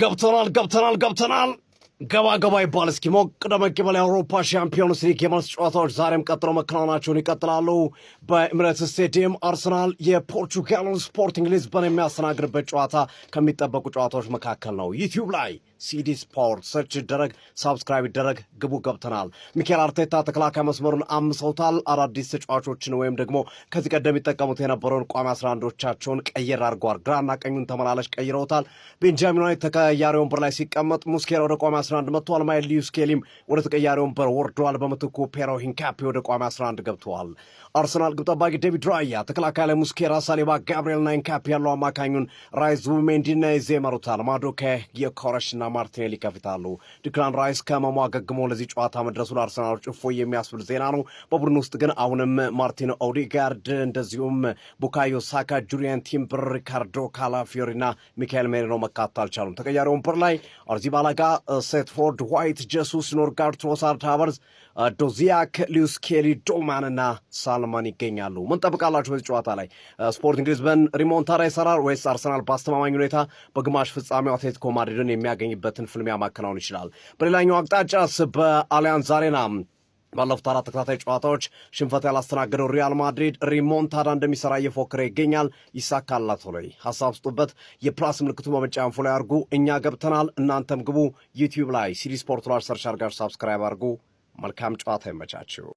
ገብተናል፣ ገብተናል፣ ገብተናል። ገባ ገባ ይባል እስኪ፣ ሞቅ ደመቅ ይበል። የአውሮፓ ሻምፒዮንስ ሊግ የመልስ ጨዋታዎች ዛሬም ቀጥለው መከናወናቸውን ይቀጥላሉ። በኤምሬትስ ስቴዲየም አርሰናል የፖርቹጋሉን ስፖርቲንግ ሊዝበን የሚያስተናግድበት ጨዋታ ከሚጠበቁ ጨዋታዎች መካከል ነው። ዩቲዩብ ላይ ሲዲ ስፖርት search ይደረግ፣ subscribe ይደረግ፣ ግቡ። ገብተናል። ሚኬል አርቴታ ተከላካይ መስመሩን አምሰውታል። አዳዲስ ተጫዋቾችን ወይም ደግሞ ከዚህ ቀደም ይጠቀሙት የነበረውን ቋሚ 11ዎቻቸውን ቀየር አድርገዋል። ግራና ቀኙን ተመላላሽ ቀይረውታል። ቤንጃሚን ዋይት ተቀያሪ ወንበር ላይ ሲቀመጥ ሙስኬራ ወደ ቋሚ 11 መጥቷል። ማይልስ ሉዊስ ስኬሊም ወደ ተቀያሪ ወንበር ወርደዋል። በምትኩ ፔሮ ሂንካፔ ወደ ቋሚ 11 ገብተዋል። አርሰናል ግብ ጠባቂ ዴቪድ ራያ፣ ተከላካይ ላይ ሙስኬራ፣ ሳሊባ፣ ጋብርኤልና ሂንካፔ ያለው አማካኙን ራይስ፣ ዙቢሜንዲና ኤዜ ይመሩታል። ማዱኬ፣ ዮኬሬሽና ማርቲኔሊ ከፊት አሉ። ዲክላን ራይስ ከህመሙ አገግሞ ለዚህ ጨዋታ መድረሱ ለአርሰናሎች እፎይ የሚያስብል ዜና ነው። በቡድን ውስጥ ግን አሁንም ማርቲን ኦዲጋርድ፣ እንደዚሁም ቡካዮ ሳካ፣ ጁሪየን ቲምበር፣ ሪካርዶ ካላፊዮሪና ሚካኤል ሜሪኖ መካተት አልቻሉም። ተቀያሪ ወንበር ላይ አርዚባላጋ፣ ሴትፎርድ፣ ዋይት፣ ጀሱስ፣ ኖርጋርድ፣ ትሮሳርድ፣ ሃቨርዝ፣ ዶዚያክ፣ ሊዊስ ስኬሊ፣ ዶማን እና ሳልማን ይገኛሉ። ምን ጠብቃላችሁ በዚህ ጨዋታ ላይ? ስፖርቲንግ ሊዝበን ሪሞንታዳ ይሰራል ወይስ አርሰናል በአስተማማኝ ሁኔታ በግማሽ ፍጻሜው አትሌቲኮ ማድሪድን የሚያገኝበትን ፍልሚያ ማከናወን ይችላል? በሌላኛው አቅጣጫስ በአሊያንዝ አሬና ባለፉት አራት ተከታታይ ጨዋታዎች ሽንፈት ያላስተናገደው ሪያል ማድሪድ ሪሞንታዳ እንደሚሰራ እየፎከረ ይገኛል። ይሳካላት ወይ? ሀሳብ ስጡበት። የ plus ምልክቱን በመጫን follow ያርጉ። እኛ ገብተናል፣ እናንተም ግቡ። ዩቲዩብ ላይ ሲዲ ስፖርት search አድርጋችሁ subscribe አድርጉ። መልካም ጨዋታ ይመቻችሁ።